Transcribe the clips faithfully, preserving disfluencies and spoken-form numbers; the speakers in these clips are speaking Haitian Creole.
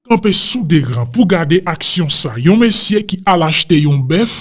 kanpe sou de ran pou gade aksyon sa. Yon mesye ki al achte yon bèf,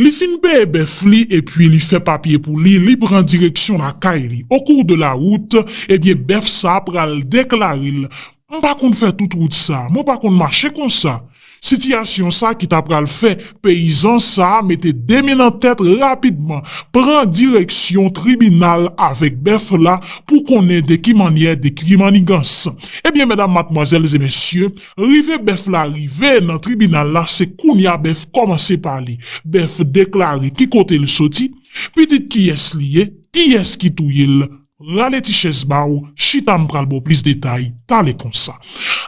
li fin peye bèf li epi li fè papye pou li, li pran direksyon lakay li. Au cours de la route, ebyen, bèf sa pral deklare l, "M pa konn fè tout wout sa, mwen pa konn mache konsa." Sitiyasyon sa ki ta pral fè peyizan sa mete de men nan tèt rapidman, pran direksyon tribinal avèk bèf la pou konnen de ki mannyè, de ki mannigans. Ebyen, medam, madmwazèl e mesye, rive bèf la rive nan tribinal la, se kounye a bèf kòmanse pale. Bèf deklare ki kote l soti, pitit kiyès li ye, kiyès ki touye l, rale ti chèz ba w, chita, m pral ba w plis detay talè konsa.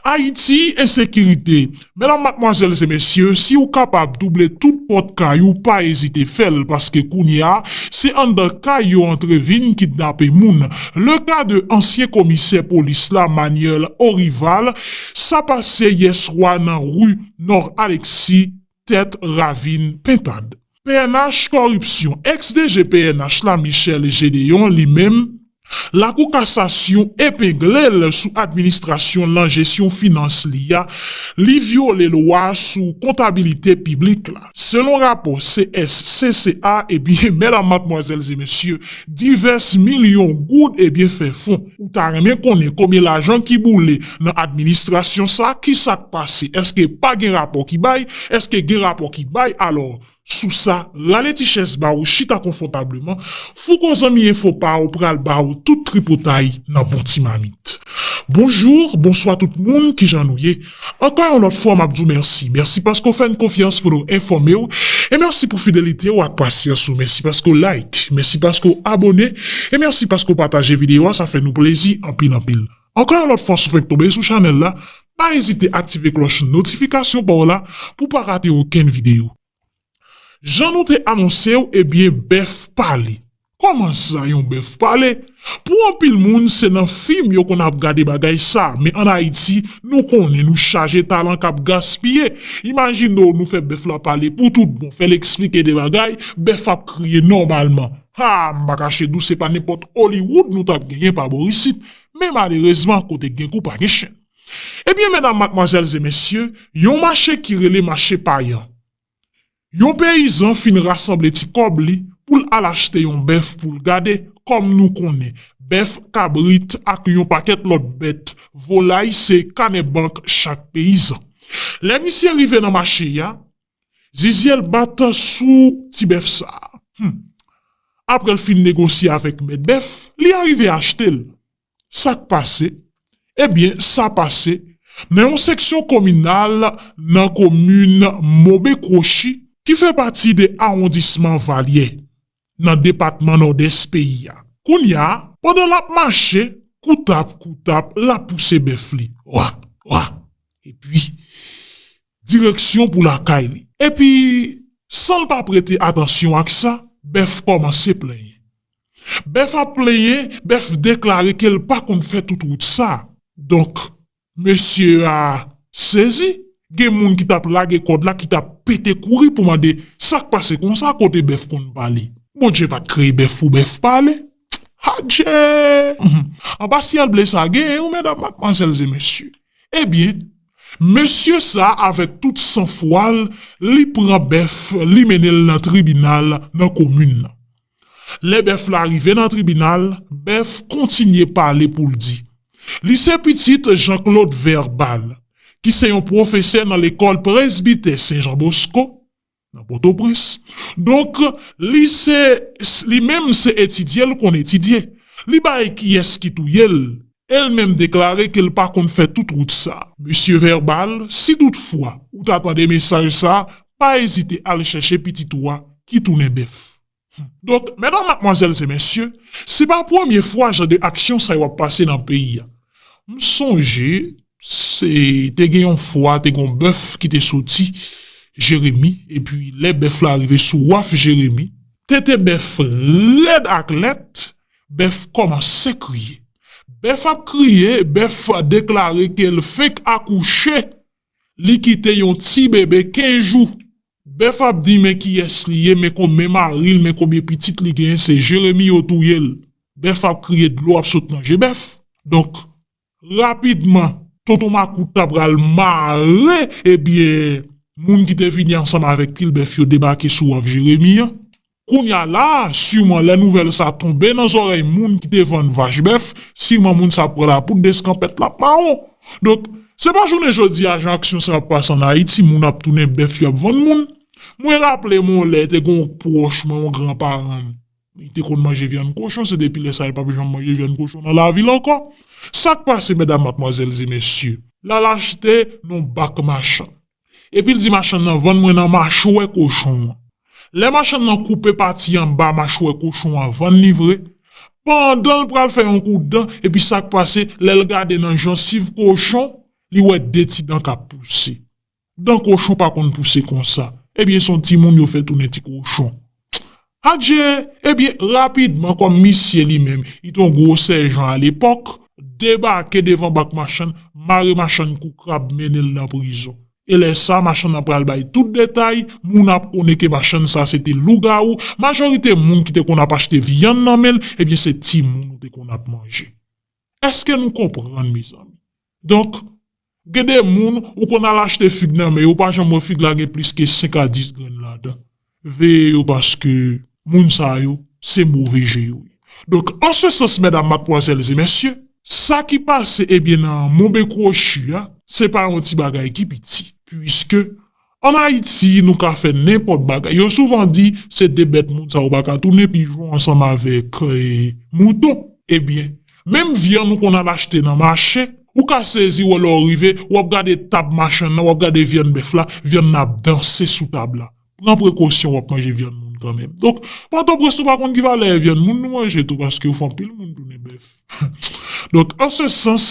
Ayiti, ensekirite. Medam, madmwazèl e mesye, si w kapab double tout pòt kay ou, pa ezite fè l, paske kounye a, se anndan kay yo antre vin kidnape moun. Le ka de ansyen komisè polis la, Manuel Orival, sa pase yè swa nan ri Nò Alexis, tèt ravin Pentad. P N H kòripsyon. Ex D G P N H la, Michel Gédéon, li menm, Lakou Kasasyon epengle l sou administrasyon lan jesyon finans li a, li vyole lwa sou kontabilite piblik la. Selon rapò C S C C A, ebyen, medam, madmwazèl e mesye, divès milyon goud, ebyen, fè fon. Ou ta renmen konnen konbyen lajan ki boule nan administrasyon sa, ki sa k pase? Èske pa gen rapò ki bay? Èske gen rapò ki bay? Alò, sou sa, rale ti chèz ba w, chita konfòtableman. Fouco Zanmi Enfo pa w pral ba w tout tripotay nan bon ti mamit. Bonjou, bonswa tout moun, kijan nou ye? Ankò yon lòt fwa, m ap di w mèsi. Mèsi paske w fè n konfyans pou nou enfòme w. E mèsi pou fidelite w ak pasyans ou. Mèsi paske w like. Mèsi paske w abone. E mèsi paske w pataje videyo a. Sa fè nou plezi anpil, anpil. Ankò yon lòt fwa, si w fenk tonbe sou chanèl la, pa ezite aktive klòch notifikasyon pa w la pou w pa rate okenn videyo. Jan nou te anonse w, ebyen, bèf pale. Kòman sa, yon bèf pale? Pou anpil moun, se nan fim yo konn ap gade bagay sa, men ann Ayiti, nou konnen nou chaje talan k ap gaspiye. Imajine w, nou fè bèf la pale pou tout bon, fè l eksplike de bagay, bèf ap kriye nòmalman. Ha, m pa kache di w, se pa nenpòt Hollywood nou t ap genyen pa bò isit. Men malerezman, kote k gen kou pa gen chen. Ebyen, medam, madmwazèl e mesye, yon mache ki rele mache payan. Yon peyizan fin rasanble ti kòb li pou l al achte yon bèf pou l gade, kòm nou konnen, bèf, kabrit ak yon pakèt lòt bèt, volay se kanè bank chak peyizan. Lè misye rive nan mache a, zizye l bat sou ti bèf sa a. Hmm. Apre l fin negosye avèk mèt bèf, li arive achte l. Sa k pase? Ebyen, sa pase nan yon seksyon kominal nan komin Monbekwochi ki fè pati de awondisman Valyè, nan depatman Nòdès peyi a. Kounye a, pandan l ap mache, koutap, koutap, l ap pouse bèf li. Wa, wa. Epi, direksyon pou lakay li. Epi, san l pa prete atansyon ak sa, bèf kòmanse plenyen. Bèf ap plenyen, bèf deklare ke l pa konn fè tout wout sa. Donk, mesye a sezi, gen moun ki t ap lage kòd la, ki t ap pete kouri pou mande sa k pase konsa, kote bèf konn pale. Bondye pa t kreye bèf pou bèf pale. Adje! Mhm. Anba syèl ble sa genyen, wi, medam, madmwazèl e mesye. Ebyen, mesye sa, avèk tout sanfwa l, li pran bèf, li mennen l nan tribinal nan komin nan. Lè bèf la rive nan tribinal, bèf kontinye pale pou l di, li se pitit Jean Claude Verbal, ki se yon pwofesè nan lekòl presbitè Sen Jan Bosko, nan Pòtoprens. Donk, li se, li menm se etidye l konn etidye. Li bay kiyès ki touye l, e l menm deklare ke l pa konn fè tout wout sa. Mesye Verbal, si toutfwa ou ta tande mesaj sa, pa ezite al chèche pitit ou a ki tounen bèf. Donk, medam, madmwazèl e mesye, se pa premye fwa jan de aksyon sa yo ap pase nan peyi a. M sonje, se te gen yon fwa, te gen yon bèf ki te soti Jeremi, epi lè bèf la rive sou waf Jeremi, tete bèf rèd ak lèt, bèf kòmanse kriye. Bèf ap kriye, bèf deklare ke l fenk akouche, li kite yon ti bebe kenz jou. Bèf ap di men kiyès li ye, men kon-, men mari l, men konbyen pitit li genyen, se Jeremi yo touye l. Bèf ap kriye, dlo ap sot nan je bèf. Donk, rapidman, Tonton Makout ta pral mare, ebyen, moun ki te vini ansanm avèk pil bèf yo debake sou waf Jeremi an. Kounye a la, siman lè nouvèl sa tonbe nan zòrèy moun ki te vann vach bèf, siman moun sa pran lapoud deskanpèt l ap mawon. Donk, se pa jounen jodi a jan aksyon sa ap pase ann Ayiti, moun ap tounen bèf yo ap vann moun. Mwen raple m yon lè te gen yon pwòch mwen, yon granparan m. Li te konn manje vyann kochon, se depi lè sa a li p ap janm manje vyann kochon nan lavi l ankò. Sa k pase, medam, madmwazèl e mesye? L al achte nan yon bak machann. Epi l di machann nan, vann mwen nan machwè kochon an. Lè machann nan koupe pati anba machwè kochon an, vann li vre. Pandan l pral fè yon kout dan, epi sa k pase, lè l gade nan jansiv kochon, li wè de ti dan k ap pouse. Dan kochon pa konn pouse konsa. Ebyen, se yon timoun yo fè tounen ti kochon. Adje! Ebyen, rapidman, kòm misye li menm, li te yon gwo sèjan alepòk, debake devan bak machann, mare machann kou krab, mennen l nan prizon. E lè sa, machann nan pral bay tout detay, moun ap konnen ke machann sa se te lougawou, majorite moun ki te konn ap achte vyann nan men l, ebyen, se timoun ou te konn ap manje. Èske nou konprann, mezanmi? Donk, gen de moun, ou konn al achte fig nan men yo, ou pa janm wè fig la gen plis ke senk a dis grenn ladan. Veye yo paske moun sa yo, se move je yo ye. Donk, an se sans, medam, madmwazèl e mesye, sa ki pase, ebyen, nan Monbekwochi a, se pa yon ti bagay ki piti. Piske, ann Ayiti, nou ka fè nenpòt bagay. Yo souvan di, se de bèt moun sa yo pa ka tounen, pijon ansanm avèk, eh, mouton. Ebyen, menm vyann ou konn al achte nan mache, ou ka sezi wè lè w rive, w ap gade tab machann nan, w ap gade vyann bèf la, vyann nan ap danse sou tab la. Pran prekosyon, w ap manje vyann moun kanmenm. Donk, Pòtoprens, nou pa konn ki valè vyann moun nou manje tou, paske yo fè anpil moun tounen bèf. Donk, an se sans,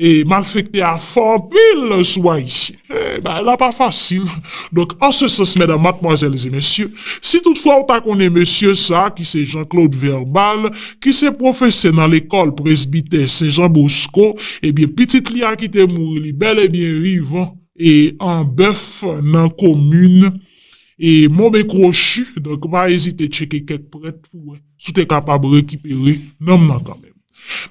e malfektè a fò anpil sou Ayisyen. E, bagay la pa fasil. Donk, an se sans, medam, madmwazèl e mesye, si toutfwa ou ta konnen mesye sa, ki se Jean Claude Verbal, ki se pwofesè nan lekòl presbitè Sen Jan Bosko, ebyen, pitit li a ki te mouri, li bèl e byen vivan, e an bèf nan komin, e Monbekwochi, donk pa ezite tcheke kèk prèt pou wè si w te kapab rekipere nanm nan kanmenm.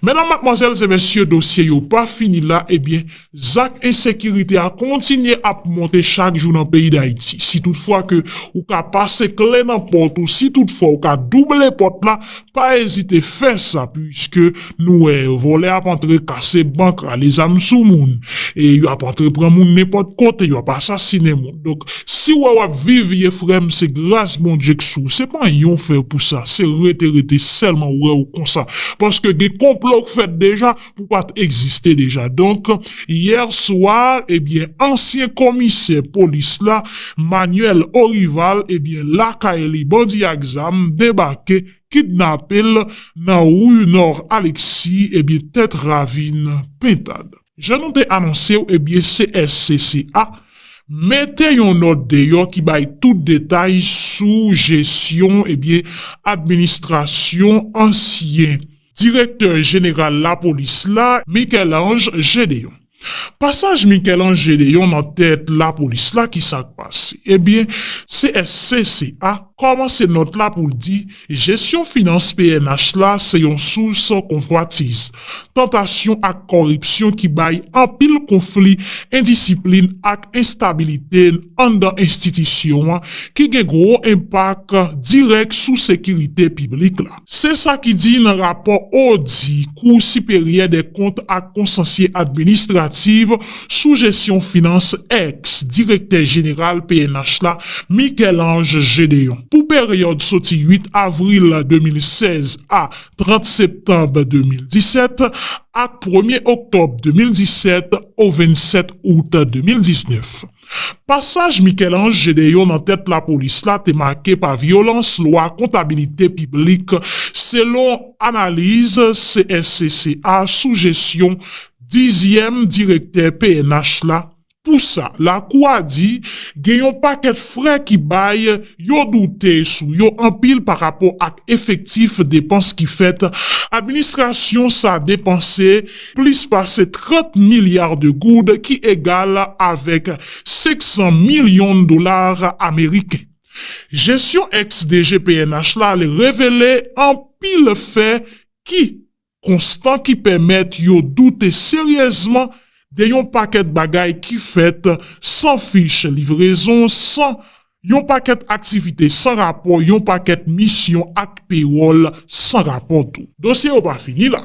Medam, madmwazèl e mesye, dosye yo pa fini la, ebyen, zak ensekirite a kontinye ap monte chak jou nan peyi Dayiti. Si toutfwa ke ou ka pase kle nan pòt ou, si toutfwa ou ka double pòt la, pa ezite fè sa, piske nou wè vòlè ap antre kase bank, rale zam sou moun, e yo ap antre pran moun nenpòt kote, yo ap asasinen moun. Donk, si w wè w ap viv, ye frè m, se gras Bondye k sou ou. Se pa anyen w fè pou sa, se rete, rete sèlman w wè w konsa. Paske gen konplo k fèt deja pou w pa t egziste deja. Donk, yè swa, ebyen, ansyen komisè polis la, Manuel Orival, ebyen, lakay li, bandi ak zam debake, kidnape l nan ri Nò Aleksi, ebyen, tèt ravin Pentad. Jan nou te anonse w, ebyen, C S C C A mete yon nòt deyò ki bay tout detay sou jesyon, ebyen, administrasyon ansyen direktè jeneral lapolis la, Michel-Ange Gédéon. Pasaj Michel-Ange Gédéon nan tèt lapolis la, ki sa k pase? Ebyen, C S C C A kòmanse nòt la pou l di, jesyon finans P N H la se yon sous konvwatiz, tantasyon ak kòripsyon ki bay anpil konfli, endisiplin ak enstabilite anndan enstitisyon an, ki gen gwo enpak dirèk sou sekirite piblik la. Se sa ki di nan rapò odi Kou Siperyè dè Kont ak Konsansye Administratif sou jesyon finans èks direktè jeneral P N H la, Michel-Ange Gédéon. Pou peryòd soti uit avril de mil sèz a trant septanm de mil disèt ak premye oktòb de mil disèt o vennsèt out de mil diznèf. Pasaj Michel-Ange Gédéon nan tèt lapolis la te make pa vyolans lwa kontabilite piblik, selon analiz C S C C A sou jesyon dizyèm direktè P N H la. Pou sa, Lakou a di gen yon pakèt frè ki bay yo doute sou yo anpil parapò ak efektif depans ki fèt. Administrasyon sa depanse plis pase trant milya de goud, ki egal avèk senk san milyon dola ameriken. Jesyon èks D G P N H la revele anpil fè ki konstan, ki pèmèt yo doute seryezman de yon pakèt bagay ki fèt san fich livrezon, san yon pakèt aktivite san rapò, yon pakèt misyon ak pewòl san rapò tou. Dosye yo pa fini la.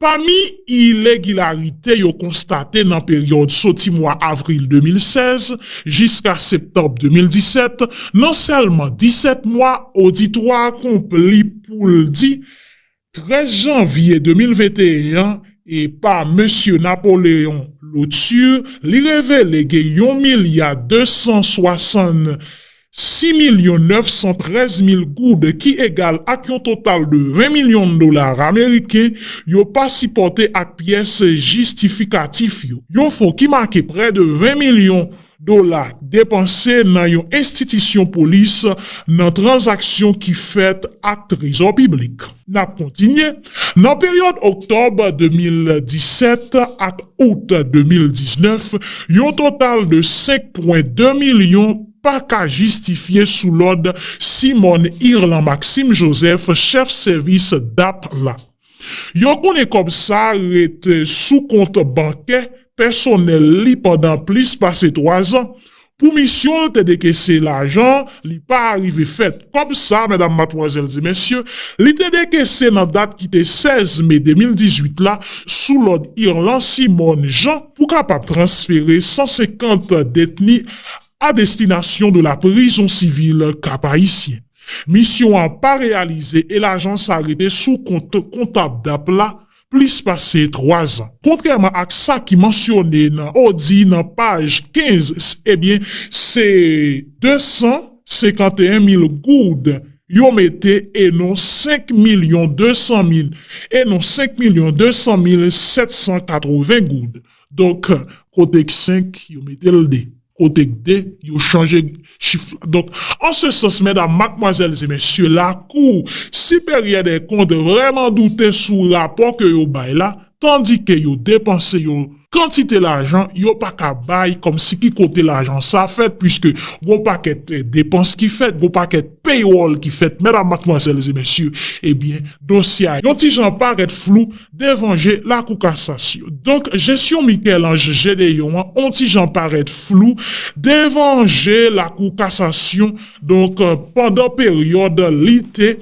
Pami iregilarite yo konstate nan peryòd soti mwa avril de mil sèz jiska septanm de mil disèt, nan sèlman disèt mwa, oditwa akonpli pou l di trèz janvye de mil venteyen an, e pa mesye Napoleon Lauture, li revele gen yon milya de san swasann sis milyon nèf san trèz mil goud, ki egal ak yon total de ven milyon dola ameriken, yo pa sipòte ak pyès jistifikatif yo. Yon fon ki make prè de ven milyon dola depanse nan yon enstitisyon polis nan tranzaksyon ki fèt ak trezò piblik. N ap kontinye. Nan peryòd oktòb de mil disèt ak out de mil diznèf, yon total de senk pwen de milyon pa ka jistifye sou lòd Simone Irland Maxime Joseph, chèf sèvis dap la. Yo konnen kòb sa ret sou kont bankè pèsonèl li pandan plis pase twa zan. Pou misyon l te dekese lajan, li pa arive fèt. Kòb sa, medam, madmwazèl e mesye, li te dekese nan dat ki te sèz me de mil dizuit la, sou lòd Irland Simone Jean, pou kapab transfere san senkant detni a destinasyon de la prizon sivil Kap Ayisyen. Misyon an pa reyalize e lajan sa rete sou kont kontab dap la plis pase twa zan. Kontrèman ak sa ki mansyone nan odi nan paj kenz, ebyen, se de san senkanteyen mil goud yo mete e non senk milyon de san mil, e non senk milyon de san mil sèt san katreven goud. Donk, kote k senk, yo mete l de. Kote k de, yo chanje chif la. Donk, an se sans, medam, madmwazèl e mesye, Lakou Siperyè dè Kont vrèman doute sou rapò ke yo bay la, tandike yo depanse yon kantite lajan yo pa ka bay kòmsi ki kote lajan sa fèt, piske gon pakèt depans ki fèt, gon pakèt paywall ki fèt, medam, madmwazèl e mesye, ebyen, dosye a yon ti jan parèt flou devan je Lakou Kasasyon. Donk, jesyon Michel-Ange Gédéon an on ti jan parèt flou devan je Lakou Kasasyon, donk, pandan peryòd li te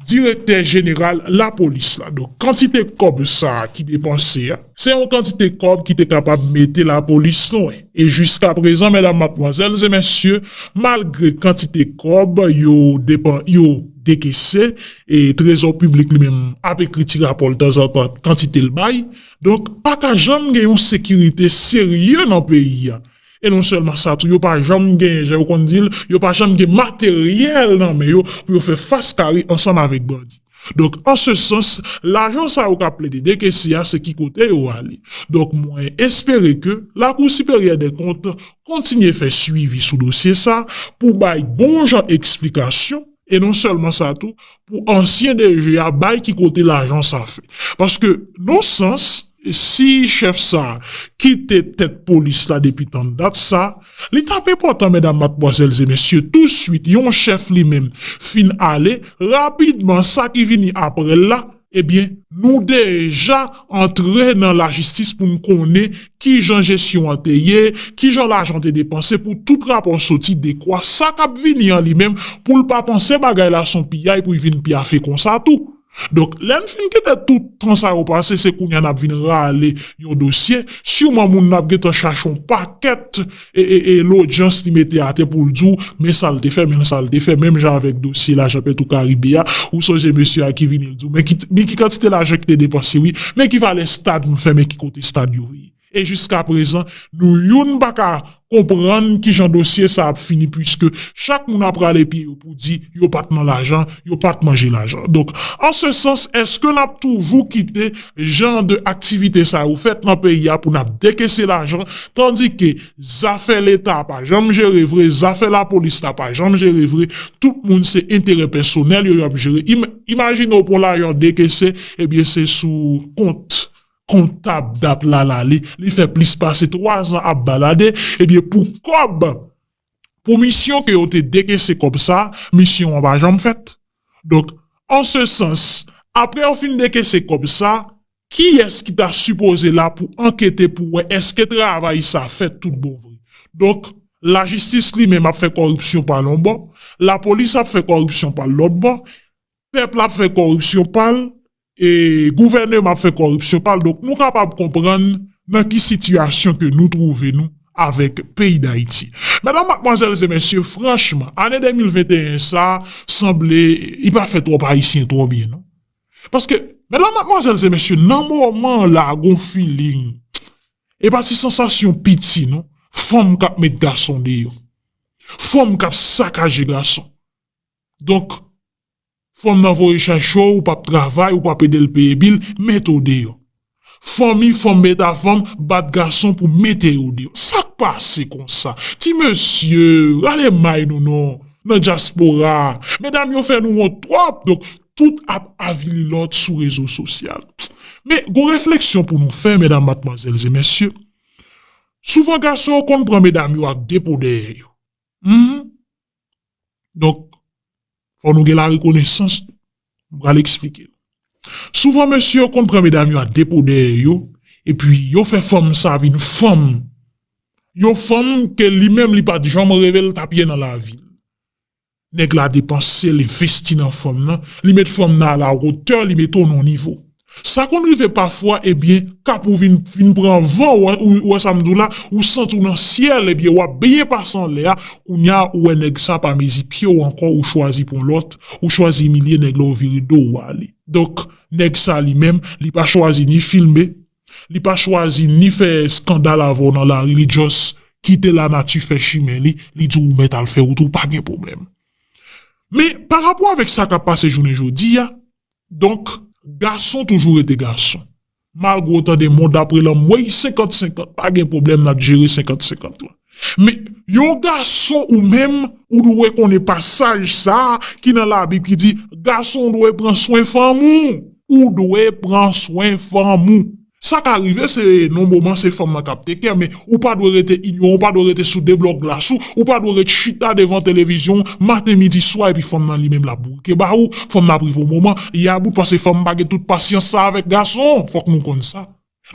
direktè jeneral lapolis la. Donk, kantite kòb sa a ki depanse a, se yon kantite kòb ki te kapab mete lapolis lwen. E jiska prezan, medam, madmwazèl e mesye, malgre kantite kòb yo depan-, yo dekese, e trezò piblik li menm ap ekri ti rapò l tanzantan kantite l bay, donk, pa ka janm gen yon sekirite serye nan peyi a. E non sèlman sa tou, yo pa janm gen, jan yo konn di l, yo pa janm gen materyèl nan men yo pou yo fè fas kare ansanm avèk bandi. Donk, an se sans, lajan sa yo k ap plede dekese a, se ki kote yo ale. Donk, mwen espere ke Lakou Siperyè dè Kont kontinye fè swivi sou dosye sa pou bay bon jan eksplikasyon, e non sèlman sa tou, pou ansyen D G a bay ki kote lajan sa fè. Paske, non sans, si chèf sa a kite tèt polis la depi tann dat sa, li t ap enpòtan, medam, madmwazèl e mesye, touswit yon chèf li menm fin ale, rapidman sa ki vini apre l la, ebyen, nou deja antre nan lajistis pou n konnen kijan jesyon an te ye, kijan lajan te depanse, pou tout rapò soti dekwa. Sa k ap vini an li menm, pou l pa panse bagay la s on piyay pou l vin piyafe konsa tou. Donk, lè n fin kite tout tan sa yo pase, se kounye a n ap vin rale yon dosye. Siman moun nan ap gentan chache yon pakèt e, e, e lodjans li mete atè pou l di w, men sa l te fè, men sa l te fè, menm jan avèk dosye lajan Petwokaribe a, ou sonje mesye a ki vini l di w, men ki, men ki kantite lajan ki te depanse, wi, men ki valè stad m fè, men ki kote stad yo ye. E jiska prezan, nou youn pa ka konprann kijan dosye sa ap fini, piske chak moun ap rale pye yo pou di yo pa t nan lajan, yo pa t manje lajan. Donk, an se sans, èske n ap toujou kite jan de aktivite sa yo fèt nan peyi a pou n ap dekese lajan, tandike zafè Leta a pa janm jere vre, zafè lapolis la pa janm jere vre, tout moun se enterè pèsonèl yo y ap jere. Im-, imajine w pran lajan dekese, ebyen se sou kont kontab dap la l ale, li fè plis pase twa zan ap balade, ebyen pou kòb, pou misyon ke yo te dekese kòb sa, misyon an pa janm fèt. Donk, an se sans, apre yo fin dekese kòb sa, kiyès ki ta sipoze la pou ankete pou wè èske travay sa fèt tout bon vre? Donk, lajistis li menm ap fè kòripsyon pa l yon bò, lapolis ap fè kòripsyon pa l lòt bò, pèp la ap fè kòripsyon pa l, e gouvèneman ap fè kòripsyon pa l. Donk, nou kapab konprann nan ki sitiyasyon ke nou twouve nou avèk peyi Dayiti. Medam, madmwazèl e mesye, franchman, ane de mil venteyen sa a sanble li pa fè twòp Ayisyen twò byen, non. Paske, medam, madmwazèl e mesye, nan moman la, gon feeling. E pa ti sansasyon piti, non. Fanm k ap met gason deyò. Fanm k ap sakaje gason. Donk, fanm nan voye chache w, ou p ap travay, ou p ap ede l peye bil, mete w deyò. Fanmi fanm met a fanm, bat gason pou mete yo deyò. Sa k pase konsa? Ti mesye, rale may nou non, nan dyaspora. Medam yo fè nou wont twòp, donk tout ap avili lòt sou rezo sosyal. Men, gon refleksyon pou nou fè, medam, madmwazèl e mesye. Souvan gason yo konn pran medam yo ak de po dèyè yo. Mhm. Donk, fò nou gen larekonesans, m pral eksplike nou. Souvan, mesye yo konn pran medam yo ak de po dèyè yo, epi yo fè fanm sa vin fanm. Yon fanm ke li menm li pa t janm reve l t ap ye nan lavi l. Nèg la depanse, l envesti nan fanm nan, li met fanm nan a la wotè, li mete w nan yon nivo. Sa konn rive pafwa, ebyen, kap ou vin, vin pran van, ou, ou, ou wè sa m di w la, ou santi w nan syèl, ebyen, w ap byen pase anlè a, kounye a, ou wè nèg sa pa mezi pye w ankò, ou chwazi pran lòt, ou chwazi imilye nèg la, ou vire do w ale. Donk, nèg sa li menm, li pa chwazi ni filme, li pa chwazi ni fè eskandal avè w nan lari, li just kite lanati fè chimen li, li di w mèt al fè wout ou, pa gen pwoblèm. Men, pa rapò avèk sa k ap pase jounen jodi a, donk, gason toujou rete gason. Malgre w tande mond ap rele anmwey senkant senkant, pa gen pwoblèm, n ap jere senkant senkant lan. Men, yon gason ou menm, ou dwe konnen pasaj sa a ki nan Labib ki di, gason ou dwe pran swen fanm ou. Ou dwe pran swen fanm ou. Sa ka rive, se nan moman se fanm nan k ap take care, men ou pa dwe rete inyoran, ou pa dwe rete sou de blòk glas ou, ou pa dwe ret chita devan televizyon maten, midi, swa, epi fanm nan li menm l ap bourike ba ou, fanm nan ap rive yon moman, li about, paske fanm pa gen tout pasyans sa avèk gason, fòk nou konn sa.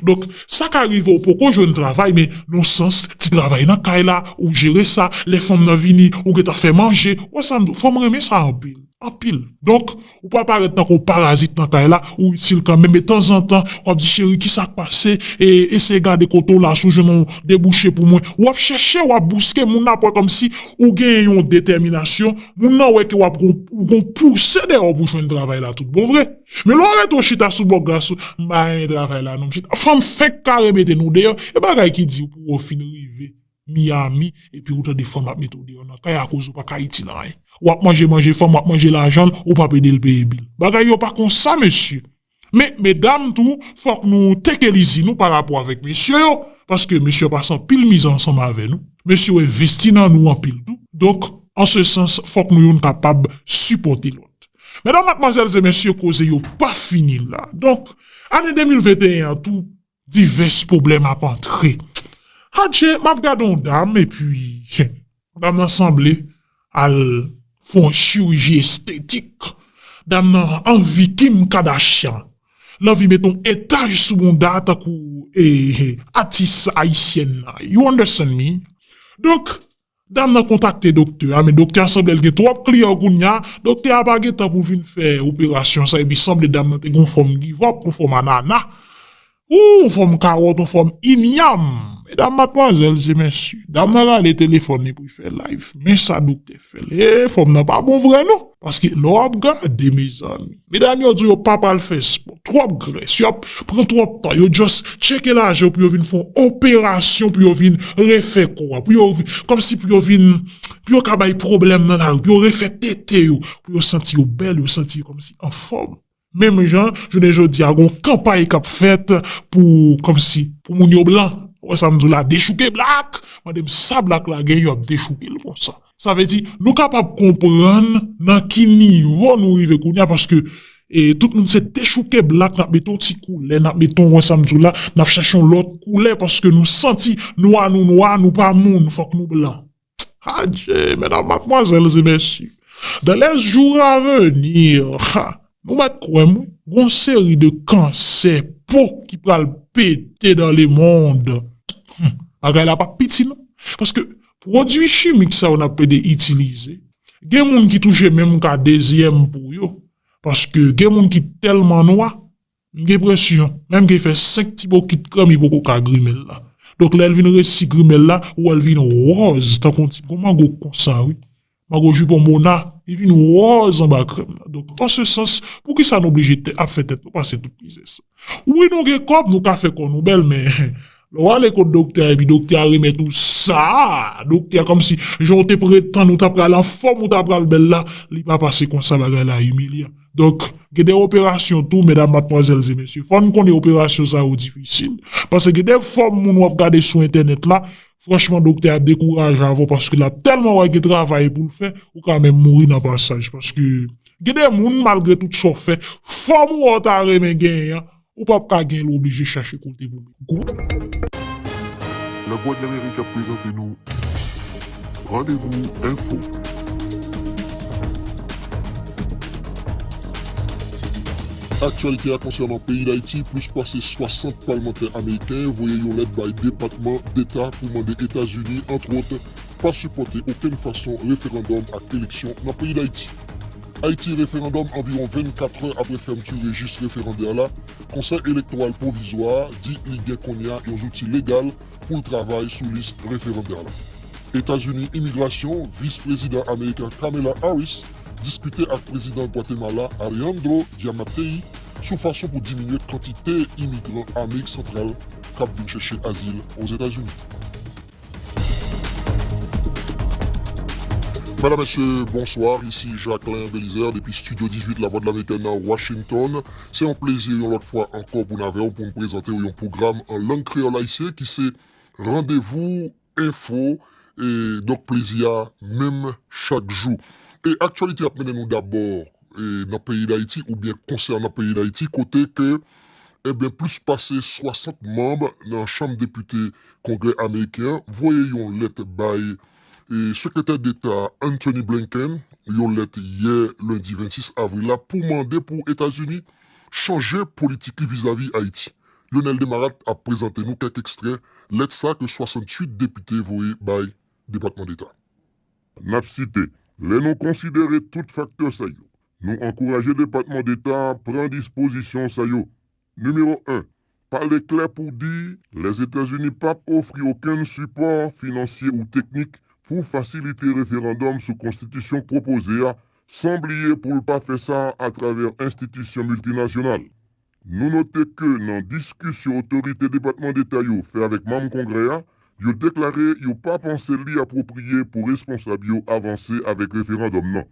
Donk, sa ka rive ou poko jwenn travay, men nan sans, ti travay nan kay la, ou jere sa, lè fanm nan vini, ou gentan fè manje, ou wè sa m di w, fanm renmen sa anpil. Anpil. Donk, ou pa parèt tankou parazit nan kay la, ou itil kanmenm, men tanzantan, w ap di, cheri, kisa k pase? E, eseye gade kote w la, si w jwenn yon debouche pou mwen. W ap chèche, w ap bouske, moun nan ap wè kòmsi ou gen yon detèminasyon, moun nan wè ke w ap gon, ou gon pouse dèyè w pou jwenn travay la tout bon vre. Men lè w rete w chita sou bò glas ou, m pa renmen travay la non, m chita. Fanm fenk ka remete nou deyò, e bagay ki di w pou w fin rive Miami, epi ou tande fanm ap mete w deyò nan kay akoz ou pa ka itil anyen. W ap manje manje fanm, w ap manje lajan l, ou p ap ede l peye bil. Bagay yo pa konsa, mesye. Men, medam tou, fòk nou teke lizi nou pa rapò avèk mesye yo, paske mesye yo pase anpil mizè ansanm avè nou. Mesye yo envesti nan nou anpil tou. Donk, an se sans, fòk nou youn kapab sipòte lòt. Medam, madmwazèl e mesye, koze yo pa fini la. Donk, ane de mil venteyen an tou, divès pwoblèm ap antre. Adje, m ap gade yon dam, epi, dam nan sanble al fè yon chiriji estetik. Dam nan anvi Kim Kardashian. L anvi met yon etaj sou bounda tankou, e, e, atis ayisyèn nan. You understand me? Donk, dam nan kontakte doktè a, men doktè a sanble l gen twòp kliyan kounye a. Doktè a pa gen tan pou l vin fè operasyon sa, epi sanble dam nan te gen yon fòm give up, yon fòm anana. Ou, yon fòm kawòt, yon fòm inyam. Medam, madmwazèl e mesye, dam nan rale telefòn li pou l fè live. Men sa doktè fè l. E, fòm nan pa bon vre non. Paske lè w ap gade, mezanmi, medam yo di yo pa pral fè spò. Twòp grès. Y ap pran twòp tan. Yo just tcheke lajan pou yo vin fè yon operasyon, pou yo vin refè kò a. Pou yo vin, kòmsi pou yo vin, pou yo ka bay pwoblèm nan lari. Pou yo refè tete yo. Pou yo santi yo bèl, yo santi yo kòmsi anfòm. Menm jan, jounen jodi a, gon kanpay k ap fèt pou, kòmsi, pou moun yo blan. Ou wè sa m di w la, dechouke blak. Mande m sa blak la gen, yo ap dechouke l konsa. Sa vle di, nou kapab konprann nan ki nivo nou rive kounye a, paske, e, tout moun se dechouke blak, n ap mete yon ti koulè, n ap mete yon, wè sa m di w la, n ap chèche yon lòt koulè, paske nou santi nwa nou nwa, nou pa moun, fòk nou blan. Adje, medam, madmwazèl e mesye. Dans les jours à venir, ha, nou mèt kwè m, wi, gon seri de kansè po ki pral pete dans le monde. Hmm, bagay la p ap piti non. Paske pwodui chimik sa yo n ap plede itilize, gen moun ki touche menm ka dezyèm po yo. Paske gen moun ki tèlman nwa, m gen enpresyon, menm ke fè senk ti bokit krèm, li poko ka grimen l la. Donk, lè l vin resi grimen l la, ou wè l vin wòz, tankou yon ti, gon mango konsa, wi. Mango jipon Mona, li vin wòz anba krèm la. Donk, an se sans, poukisa nou oblije tè-, ap fè tèt nou pase tout mizè sa? Wi, nou gen kòb, nou ka fè kò nou bèl, men lè w ale kot doktè a, epi doktè a remèt ou sa, doktè a kòmsi, jan w te pretann ou ta pral anfòm, ou ta pral bèl la, li pa pase konsa, bagay la imilyan. Donk, gen de operasyon tou, medam, madmwazèl e mesye. Fò n konnen operasyon sa yo difisil. Paske gen de fòm moun w ap gade sou entènèt la, franchman, doktè a ap dekouraje avè w paske l ap tèlman wè gen travay pou l fè, ou ka menm mouri nan pasaj. Paske gen de moun, malgre tout sa w fè, fòm ou wè w ta renmen genyen an, ou p ap ka genyen l, ou oblije chache kote pou met gwo. Lavwadlamerik ap prezante nou Randevou Enfo. Aktyalite a konsènan peyi Dayiti, plis pase swasant palmantè ameriken voye yon lèt bay Depatman Deta pou mande Etazini, antwòt, pa sipòte okenn fason referandòm ak eleksyon nan peyi Dayiti. Ayiti, referandòm anviwon vennkat è apre fèmti rejis referandè la, Konsèy Elektoral Pwovizwa a di li gen kounye a yon zouti legal pou l travay sou lis referandè la. Etazini, imigrasyon, vis prezidan ameriken Kamala Harris diskite ak prezidan Gwatemala Alejandro Giammattei sou fason pou diminye kantite imigran Amerik Santral k ap vin chèche azil Ozetazini. Medam, mesye, bonswa. Isi Jacquelin Belizaire depi Studio dizuit Lavwadlamerik nan Washington. Se yon plezi yon lòt fwa ankò pou n avè w pou n prezante w yon pwogram an lang kreyòl ayisyen ki se Randevou Enfo. E donk, plezi a menm chak jou. E aktyalite ap mennen nou dabò e, nan peyi Dayiti oubyen konsènan peyi Dayiti, kote ke, ebyen, plis pase swasant manm nan Chanm Depite Kongrè ameriken an voye yon lèt bay e, Sekretè Deta Antony Blinken, yon lèt yè lendi vennsis avril la, pou mande pou Etazini chanje politik li vizavi Ayiti. Lionel Desmarattes ap prezante nou kèk ekstrè lèt sa ke swasanntuit depite voye bay Depatman Deta. N ap site, lè nou konsidere tout faktè sa yo, nou ankouraje Depatman Deta pran dispozisyon sa yo. Nimewo en, pale klè pou di Lèzetazini p ap ofri okenn sipò finansye ou teknik pou fasilite referandòm sou konstitisyon k pwopoze a, san bliye pou l pa fè sa atravè enstitisyon miltinasyonal. Nou note ke nan diskisyon otorite Depatman Deta yo fè avèk manm Kongrè a, yo deklare yo pa panse li apwopriye pou responsab yo avanse avèk referandòm nan.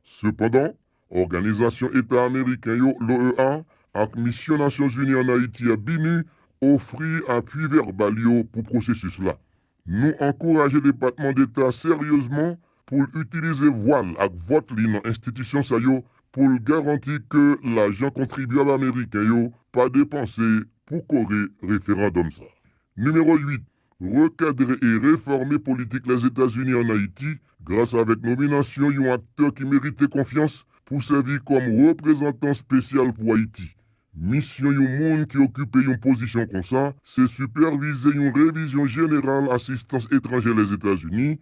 Sepandan, Òganizasyon Eta Ameriken yo, l'O E A, ak Misyon Nasyonzini ann Ayiti a, BINUH, ofri apui vèbal yo pou pwosesis la. Nou ankouraje Depatman Deta seryezman pou l itilize vwa l ak vòt li nan enstitisyon sa yo pou l garanti ke lajan kontribyab ameriken yo pa depanse pou kore referandòm sa. Nimewo uit, rekadre e refòme politik Lèzetazini ann Ayiti gras avèk nominasyon yon aktè ki merite konfyans pou sèvi kòm reprezantan espesyal pou Ayiti. Misyon yon moun ki okipe yon pozisyon konsa, se sipèvize yon revizyon jeneral asistans etranjè Lèzetazini,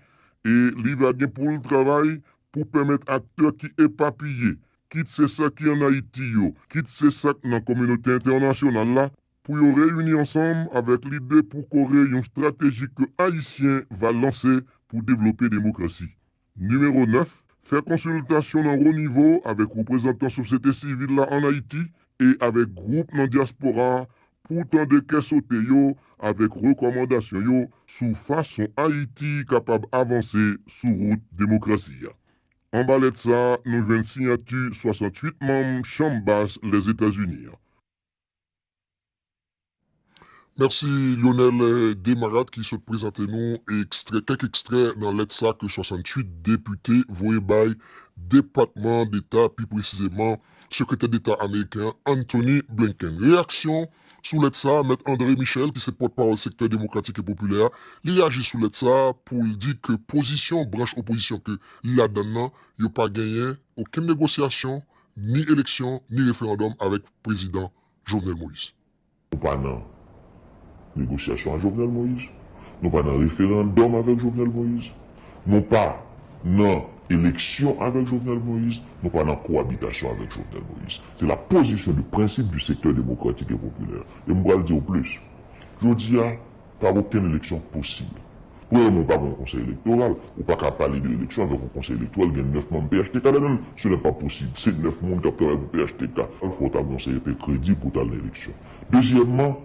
e li va gen pou l travay pou pèmèt aktè ki epapiye, kit se sa ki ann Ayiti yo, kit se sa k nan kominote entènasyonal la, pou yo reyini ansanm avèk lide pou kore yon estrateji ke Ayisyen va lanse pou devlope demokrasi. Nimewo nèf, fè konsiltasyon nan wo nivo avèk reprezantan sosyete sivil la ann Ayiti e avèk gwoup nan dyaspora a pou tande kè sote yo avèk rekòmandasyon yo sou fason Ayiti kapab avanse sou wout demokrasi a. Anba lèt sa a, nou jwenn siyati swasanntuit manm Chanm Bas Lèzetazini an. Mèsi Lionel Desmarattes ki sot prezante nou ekstrè, kèk ekstrè nan lèt sa ke swasanntuit depite voye bay Depatman Deta, pi presizeman Sekretè Deta ameriken an, Antony Blinken. Reyaksyon sou lèt sa, Mèt André Michel, ki se pòtpawòl sektè demokratik e popilè a, li reyaji sou lèt sa pou l di ke pozisyon branch opozisyon ke li ladann nan, yo pa genyen okenn negosyasyon, ni eleksyon, ni referandòm avèk prezidan Jovenel Moïse. Nou pa nan negosyasyon ak Jovenel Moïse. Nou pa nan referandòm avèk Jovenel Moïse. Nou pa nan eleksyon avèk Jovenel Moïse. Nou pa nan kowabitasyon avèk Jovenel Moïse. Se la position de principe du secteur démocratique et populaire. E m pral di w plis. Jodi a, pa gen okenn eleksyon k posib. Premyèman, ou pa gen yon konsèy elektoral. Ou pa ka pale de eleksyon avèk yon konsèy elektoral, gen nèf manm P H T K ladan l. Se pa posib. Se nèf moun k ap travay pou P H T K. Fò w ta gen yon C R P kredib pou w t al nan eleksyon. Dezyèmman,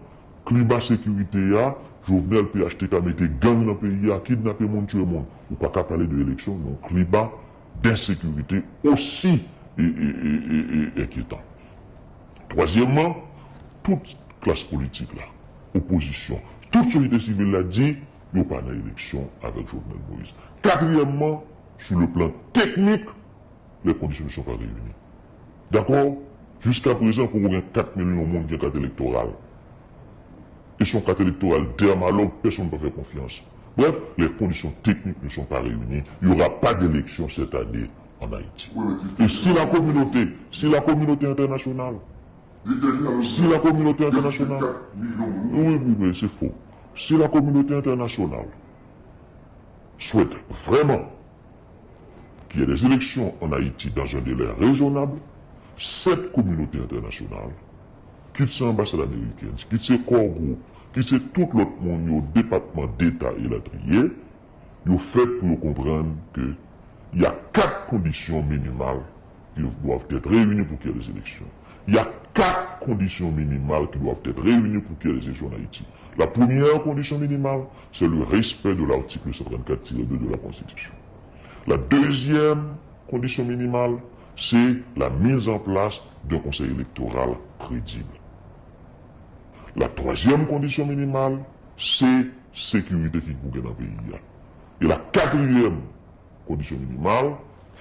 klima sekirite a, Jovenel, P H T K mete gang nan peyi a, kidnape moun, tiye moun. Ou pa ka pale de eleksyon nan yon klima densekirite osi e, e, e, e, e enkyetan. Twazyèmman, tout klas politik la, opozisyon, tout sosyete sivil la di yo pa nan eleksyon avèk Jovenel Moïse. Katriyèmman, sou le plan teknik, les conditions ne sont pas réunies. Dakò? Jiska prezan, poko gen kat milyon moun ki gen kat elektoral. E se yon kat elektoral dèmalòg, pèsonn pa fè konfyans. Bref, les conditions techniques ne sont pas réunies. Il n'y aura pas d'élection cette année en Haïti. E si la communauté, si la communauté internationale, si la communauté internationale, wi, wi, wi, se fo. Si la communauté internationale souhaite vraiment qu'il y ait des élections en Haïti dans un délai raisonnable, cette communauté internationale, kit se anbasad amerikèn, kit se Core Group, kit se tout lòt moun yo, Depatman Deta elatriye, yo fèt pou yo konprann ke y a kat kondisyon minimal qui doivent être réunies pour qu'il y ait des élections. Il y a quatre conditions minimales qui doivent être réunies pour qu'il y ait des élections en Haïti. La première condition minimale, c'est le respect de l'article cent trente-quatre tiret deux de la Constitution. La deuxième condition minimale, c'est la mise en place d'un conseil électoral crédible. La troisième condition minimale, c'est sécurité ki pou gen nan peyi a. E la katriyèm kondisyon minimal,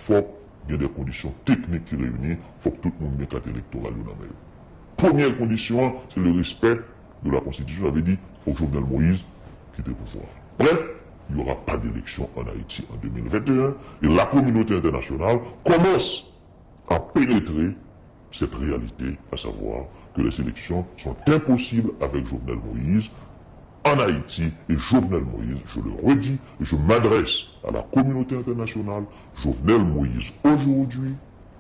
fòk gen de kondisyon teknik ki reyini, fòk tout moun gen kat elektoral yo nan men yo. Premyè kondisyon an, se le respè de la konstitisyon, sa vle di, fòk Jovenel Moïse kite pouvwa. Bref, il n'y aura pas d'élection en Haïti en deux mille vingt et un, et la communauté internationale commence à pénétrer cette réalité, à savoir que les élections sont impossibles avec Jovenel Moïse en Haïti. Et Jovenel Moïse, je le redis, et je m'adresse à la communauté internationale, Jovenel Moïse aujourd'hui,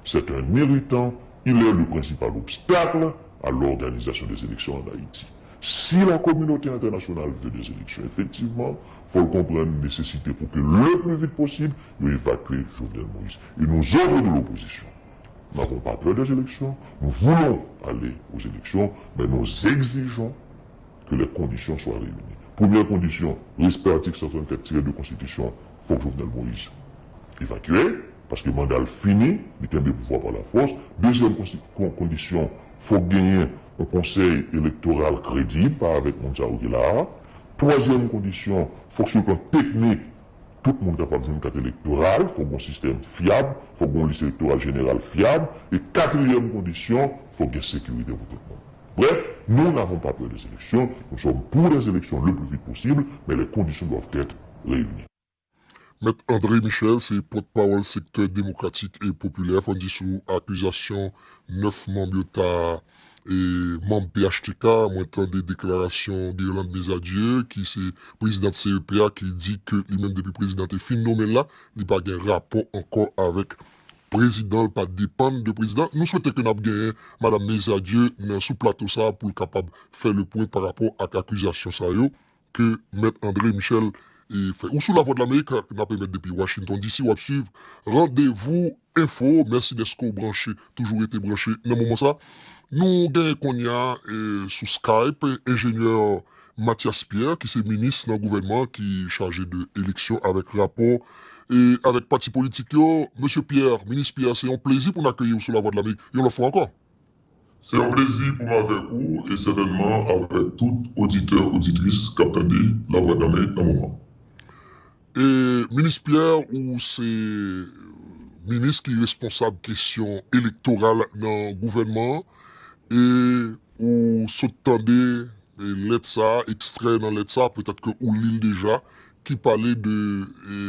c'est un irritant, il est le principal obstacle à l'organisation des élections en Haïti. Si la communauté internationale veut des élections, effectivement, fò l konprann nesesite pou ke le plus vite possible, yo evakye Jovenel Moïse. Et nous autres de l'opposition, nous n'avons pas peur des élections, nous voulons aller aux élections, mais nous exigeons que les conditions soient réunies. Premyè kondisyon, respè atik san trannkat tirè de konstitisyon, fòk Jovenel Moïse evakye, paske manda l fini, li kenbe pouvwa pa lafòs. Dezyèm konsi-, kon-, kondisyon, fòk genyen yon konsèy elektoral kredib, pa avèk moun sa yo ki la a. Twazyèm kondisyon, fòk sou le plan teknik, tout moun kapab jwenn kat elektoral, fòk gen yon sistèm fyab, fòk gen yon lis elektoral jeneral fyab, e katriyèm kondisyon, fòk gen sekirite pou tout moun. Bref, nous n'avons pas peur des élections, nous sommes pour des élections le plus vite possible, mais les conditions doivent être réunies. Mèt André Michel se pòtpawòl Sektè Demokratik e Popilè, fò n di, sou akizasyon nèf manm yo ta e manm P H T K. Mwen tande deklarasyon Guerlande Mesadieu, ki se prezidant C E P a, ki di ke li menm, depi prezidan te fin nonmen l la, li pa gen rapò ankò avèk prezidan, l pa depann de prezidan. Nou swete ke n ap genyen madanm Mesadieu nan, sou plato sa a, pou l kapab fè le pwen pa rapò ak akizasyon sa yo ke Mèt André Michel e fè. Ou sou Lavwadlamerik, n ap emèt depi Washington D C, w ap swiv Randevou Enfo. Mèsi dèske w branche, toujou rete branche nan moman sa. Nou genyen kounye a, e, sou Skype, enjenyè Mathias Pierre, ki se minis nan gouvènman ki chaje de eleksyon avèk rapò e avèk pati politik yo. Mesye Pierre, minis Pierre, se yon plezi pou n akeyi w sou Lavwadlamerik yon lòt fwa ankò. Se yon plezi pou m avèk ou e sètènman avèk tout oditè, oditris k ap tande Lavwadlamerik nan moman. E, Minis Pierre, ou se minis ki responsab kesyon elektoral nan gouvènman an, e ou sot tande e lèt sa a, ekstrè nan lèt sa a, petèt ke ou li l deja, ki pale de e,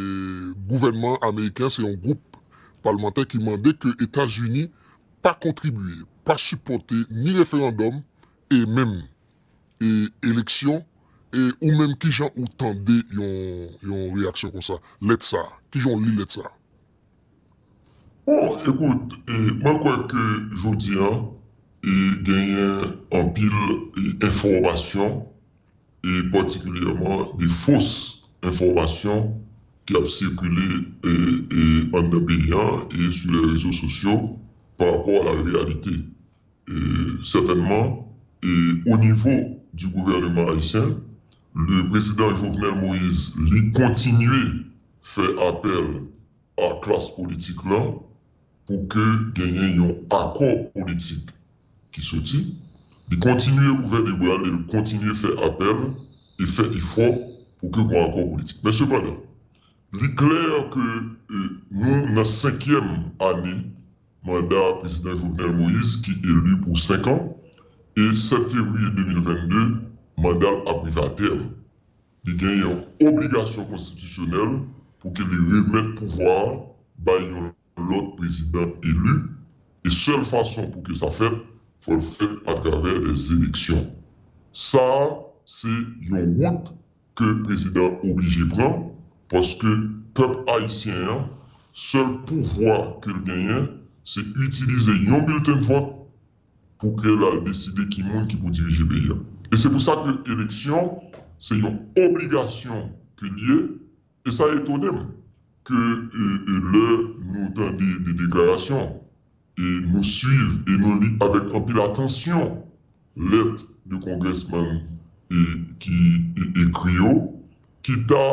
gouvènman ameriken, se yon gwoup palmantè ki mande ke Etazini pa kontribye, pa sipòte ni referandòm e menm e, eleksyon, e ou menm kijan ou tande yon, yon reyaksyon konsa, lèt sa, kijan w li lèt sa? Bon, ekout, e, mwen kwè ke jodi a, e, genyen anpil, e, enfòmasyon, e patikilyèman de fos enfòmasyon ki ap sikile, e, e, anndan peyi a e sou lè rezo sosyo pa rapò a la reyalite. E, sètènman, e, o nivo di gouvèneman ayisyen, le prezidan Jovenel Moïse li kontinye fè apèl a klas politik lan pou ke genyen yon akò politik ki soti. Li kontinye ouvè de bra l e l kontinye fè apèl e fè efò pou ke gon akò politik. Men sepandan, li klè ke, e, nou nan senkyèm ane manda prezidan Jovenel Moïse ki eli pou senk an, e sèt fevriye de mil vennde, manda l ap rive atèm. Li gen yon obligasyon konstitisyonèl pou ke li remèt pouvwa a bay yon lòt prezidan eli, e sèl fason pou ke sa fèt, fò l fèt atravè dè eleksyon. Sa a, se yon wout ke prezidan oblije pran, paske pèp ayisyen an, sèl pouvwa ke l genyen, se itilize yon bilten vòt pou ke l al deside ki moun ki pou dirije peyi a. E se pou sa ke eleksyon, se yon obligasyon ke l ye, e sa etone m ke, e, e, lè nou tande de deklarasyon, e nou swiv e nou li avèk anpil atansyon lèt de congressman, e, ki, e, ekri yo, ki ta